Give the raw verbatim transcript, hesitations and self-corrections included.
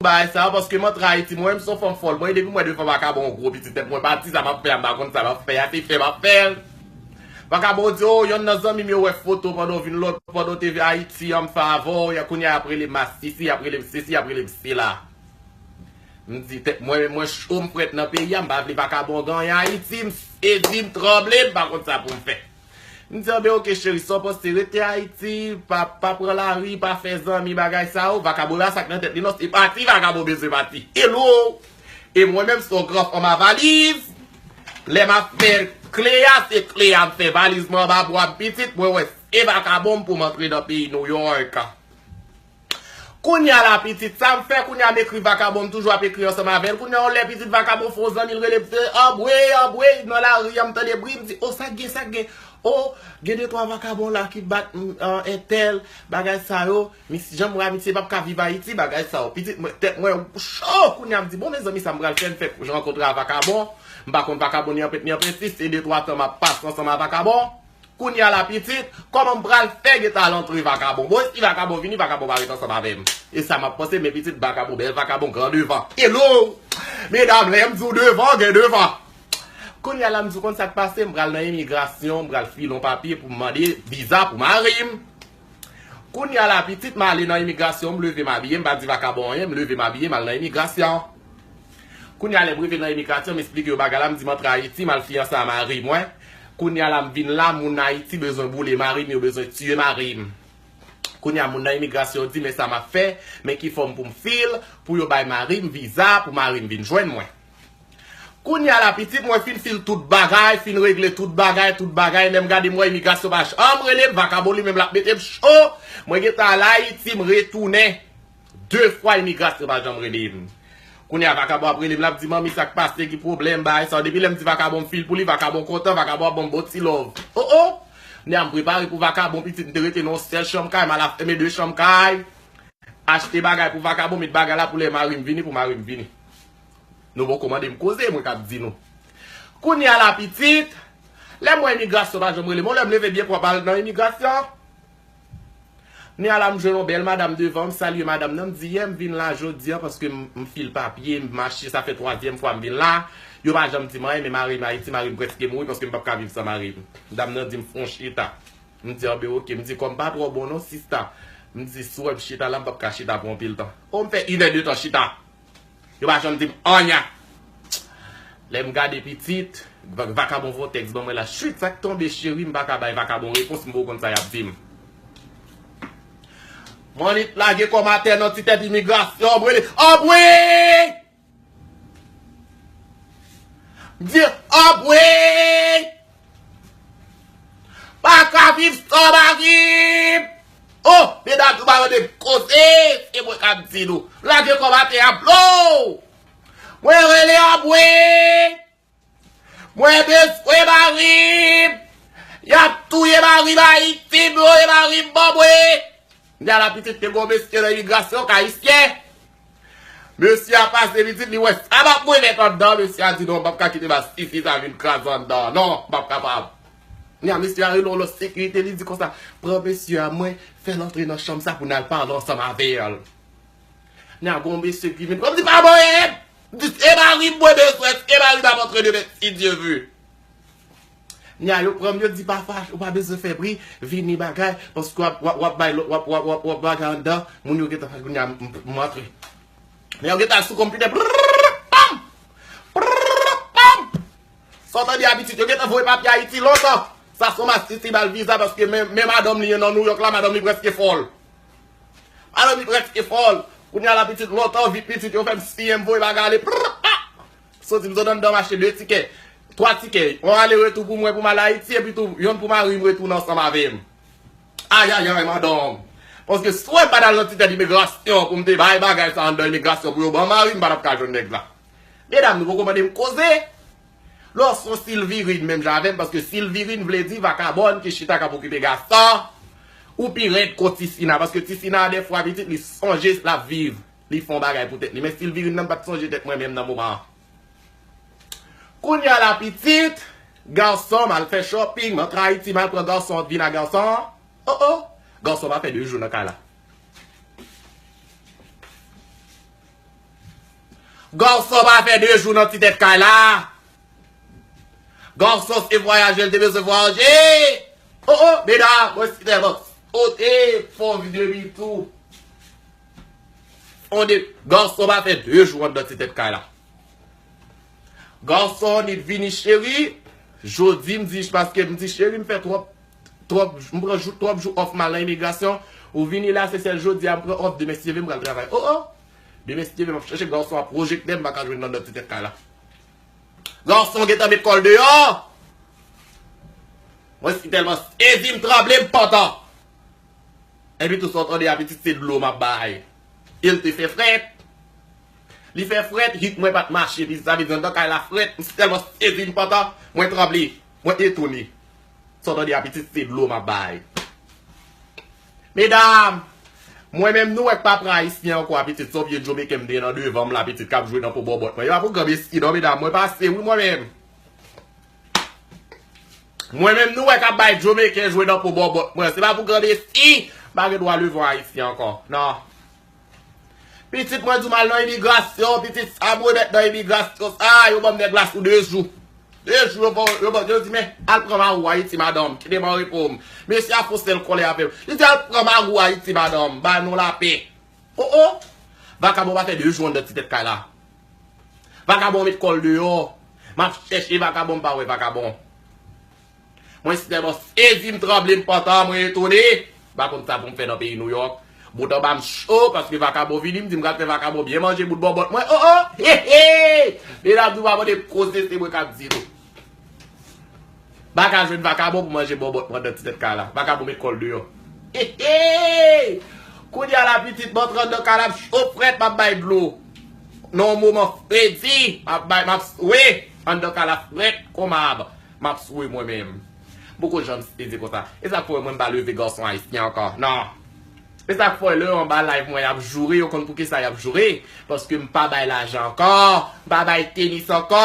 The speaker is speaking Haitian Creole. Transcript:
bagay sa yo, paske m antre Ayiti, mwen menm se yon fanm fòl. Mwen, depi m wè de fanm vakabon gwo pitit tèt mwen pati, sa m ap fè a, m pa konn sa m ap fè a, se fè m ap fè l. Vakabon di, o, yonn nan zanmi m yo wè foto pandan w vin lòt, pandan w te Ayiti, an m fè avè w, kounye a y ap rele m masisi, y ap rele m sesi, y ap rele m sela. M di tèt mwen, mwen cho, m frèt nan peyi a, m pa vle vakabon ganyen Ayiti, m sezi, m tranble, m pa konn sa pou m fè. M di, anben, oke, cheri, sa w panse, rete Ayiti, pa, pa pran lari, pa fè zanmi, bagay sa yo. Vakabon la, sa k nan tèt li, non, se pati, vakabon bezwen pati. Hello! E mwen menm, se yon gran fanm a valiz. Lè m ap fè kle a, se kle a m fè valiz mwen anba bra m pitit, mwen wè se vakabon m pou m antre nan peyi New York. Kounye a la pitit, sa m fè, kounye a m ekri vakabon, m toujou ap ekri ansanm avè l. Kounye a yon lè pitit vakabon fè yon zanmi l rele m se anbwe, anbwe, nan lari a m tande bri, m di, o, sa k gen, sa k gen? O, gen de twa vakabon la ki bat m, an, entèl, bagay sa yo. Mis, jan m wè misye p ap ka viv Ayiti, bagay sa yo. Pitit mwen, tèt mwen cho, kounye a m di, bon, mezanmi, sa m pral fè, m fèk rankontre a vakabon. M pa konn vakabon ni anpent ni anpent sis, se de twa tan m ap pase ansanm a vakabon. Kounye a la pitit, kòman m pral fè gentan al antre vakabon? Bon, si vakabon vini, vakabon pa ret ansanm avè m. E sa m ap panse, men pitit vakabon, bèl vakabon, gran devan. Hello! Medam, lè m di w devan, gen devan. Kounye a la, m di w konn sa k pase, m pral nan imigrasyon, m pral file yon papye pou m mande viza pou mari m. Kounye a la pitit, m ale nan imigrasyon, m leve m abiye, m pa di vakabon anyen, m leve m abiye, m al nan imigrasyon. Kounye a lè m rive nan imigrasyon, m esplike yo bagay la, m di m antre Ayiti, m al fiyanse a mari mwen. Kounye a la m vin la, moun Ayiti bezwen boule mari m, yo bezwen tiye mari m. Kounye a moun nan imigrasyon di, men sa m ap fè, men ki fòm pou m fil, pou yo bay mari m viza, pou mari m vin jwenn mwen. Kounye a la pitit mwen fin fil tout bagay, fin regle tout bagay, tout bagay, lè m gade m wè imigrasyon pa janm rele m, vakabon li menm l ap mete m cho. Mwen gentan al Ayiti, m retounen. De fwa imigrasyon pa janm rele m. Kounye a vakabon ap rele m, l ap di, manmi, sa k pase, ki pwoblèm, bagay sa yo. Depi lè m di vakabon m fil pou li, vakabon kontan, vakabon ap ban m bon ti love. O, o! Kounye a m prepare pou vakabon pitit, m te rete nan yon sèl chanm kay, m al ap fèmen de chanm kay. Achte bagay pou vakabon, met bagay la pou lè mari m vini, pou mari m vini. Nou poko mande m koze, mwen k ap di nou. Kounye a la pitit, lè m wè imigrasyon pa janm rele m, yon lè m leve byen pwòp al nan imigrasyon. Kounye a la m jwenn yon bèl madanm devan, m salye madanm nan, m di, yè m vin la jodi a paske m, m fil papye, m mache, sa fè twazyèm fwa m vin la. Yo pa janm di m anyen, men mari m Ayiti, mari m prèske mouri paske m p ap ka viv san mari m. Dam nan di m fè yon chita. M di, anben, oke. M di, kò m pa twò bon non, sista. M di, si w wè m chita la, m p ap ka chita pou anpil tan. O, m fè inèdtan chita. Yo pa janm di m anyen. Lè m gade pitit, va- vakabon voye tèks ban mwen la. Chwit, sa k tonbe, cheri, m pa ka bay vakabon repons, m poko konn sa y ap di m. M annik lage kò m atè nan ti tèt imigrasyon, m rele, anbwe! M di, anbwe! Pa ka viv san mari m! O, medam, nou pa tande m koze, se mwen k ap di nou. Lage kò m atè a, blow! Mwen rele anbwe! Mwen bezwen mari m! Y ap touye mari m Ayiti, blow, e mari m ban mwen! Kounye a la pitit te gon mesye nan imigrasyon, k ayisyen. Mesye a pase pitit, li wè sa m ap mwen mèt anndan. Mesye a di, non, m p ap ka kite masisi sa vin kraze anndan. Non, m p ap kapab. Kounye a mesye a rele yon lòt sekirite, li di konsa, pran mesye a, mwen, fè l antre nan chanm sa pou n al pale ansanm avè l. Kounye a gon mesye ki vin, m di, pa voye m! M di, se mari m mwen bezwen, se mari m ap antre demen, si Dye ve. Nya yo pran m, yo di pa fache, ou pa bezwen fè bri, vini bagay, paske w ap, w ap, w ap bay, w ap, w ap, w ap, w ap bagay anndan, moun yo gentan fache, kounye a m, m, m antre. Men yo gentan sou konpitè, prrrr, pam! Prrrr, pam! Sa w tande a pitit, yo gentan voye papye Ayiti lontan. Sa se yon masisi ba l viza, paske men, men madanm li ye nan Nouyòk la, madanm li prèske fòl. Madanm li prèske fòl. Kounye a la pitit lontan, vi pitit, yo fè m siyen, m voye bagay ale, prrrr, pam! Soti m sot anndan m achte de tikè, twa tikè, yon ale retou pou mwen pou m al Ayiti, epi tou yonn pou mari m retounen ansanm avè m. Ayayay, madanm. Paske si w wè m pa t al nan ti tèt imigrasyon pou m te bay bagay sa anndan imigrasyon pou yo ban mari m, m pa t ap ka jwenn nèg la. Medam, nou poko mande m koze. Lè w se yon Silvirine menm jan avè m, paske Silvirine vle di vakabòn ki chita k ap okipe gason, ou pi rèd ke Tisina, paske Tisina dèfwa pitit li sonje l ap viv. Li fè yon bagay pou tèt li. Men Silvirine nan m pa t sonje tèt mwen menm nan moman an. Kounye a la pitit, gason, m al fè shopping, m antre Ayiti, m al pran gason, vin a gason. O, o, gason pa fè de jou nan kay la. Gason pa fè de jou nan ti tèt kay la. Gason se vwayaje, l te bezwen vwayaje. Oh, oh, medam, mwen si tèlman sote, fon vide mi tou. On de, gason pa fè de jou anndan ti tèt kay la. Gason ni vini cheri, jodi m di, paske m di cheri m fè twòp, twòp, m pran jou, twòp jou off m al nan imigrasyon, ou vini la, se sèl jodi a m pran off, demen si Dye vle m pral travay. Oh, oh! Demen si Dye vle m ap chèche gason a pwojekte m pa ka jwenn anndan ti tèt kay la. Gason gentan met kò l deyò. Mwen si tèlman sezi m tranble m pantan. Epi tou sa w tande a pitit se dlo m ap bay. E l te fè frèt. Li fè frèt, hit mwen pa t mache, pitit sa vin anndan kay la frèt. M si tèlman sezi m pantan, mwen tranble, mwen etone. Sa w tande a pitit se dlo m ap bay. Medam, mwen menm nou wè k pa pran ayisyen ankò a pitit, se yon vye Jamaican m te nan devan m la pitit k ap jwe nan po bòbòt mwen. E pa pou gran mesi non medam, mwen pase wi mwen menm. Mwen menm nou wè k ap bay Jamaican jwe nan po bòbòt mwen. Se pa pou gran mesi, m pa gen dwa leve yon ayisyen ankò. Non. Pitit mwen di m al nan imigrasyon, pitit sa m remèt nan imigrasyon sa, yo ban m nèg la sou de jou. De jou, yo ban, yo ban, yo di men, al pran mari w Ayiti madanm, kite m an repo m. Mesye a fon sèl kòlè avè m. Li di al pran mari w Ayiti madanm, ba nou lapè. Oh, oh! Vakabon pa fè de jou anndan ti tèt kay la. Vakabon met kò l deyò. M ap chèche vakabon, m pa wè vakabon. Mwen si tèlman sezi, m tranble, m pantan, mwen etone. M pa konn sa pou m fè nan peyi Nouyòk. Bout anba m cho, paske vakabon vini, m di m pral fè vakabon byen manje bout bòbòt mwen. Oh, oh! He, he! Medam, nou pa mande m koze, se mwen k ap di nou. M pa ka jwenn vakabon pou manje bòbòt mwen anndan ti tèt kay la. Vakabon met kò l deyò. He, he! Kounye a la pitit m antre anndan kay la, m cho frèt, m ap bay dlo. Nan yon moman fredi, m ap bay, m ap swe. Anndan kay la frèt kòm ab. M ap swe mwen menm. M poko janm sezi konsa. E sa k fè mwen m pa leve gason ayisyen ankò. Non. E sa k fè lè yo anba live mwen y ap joure, yo konn poukisa y ap joure. Paske m pa bay lajan ankò. M pa bay tenis ankò.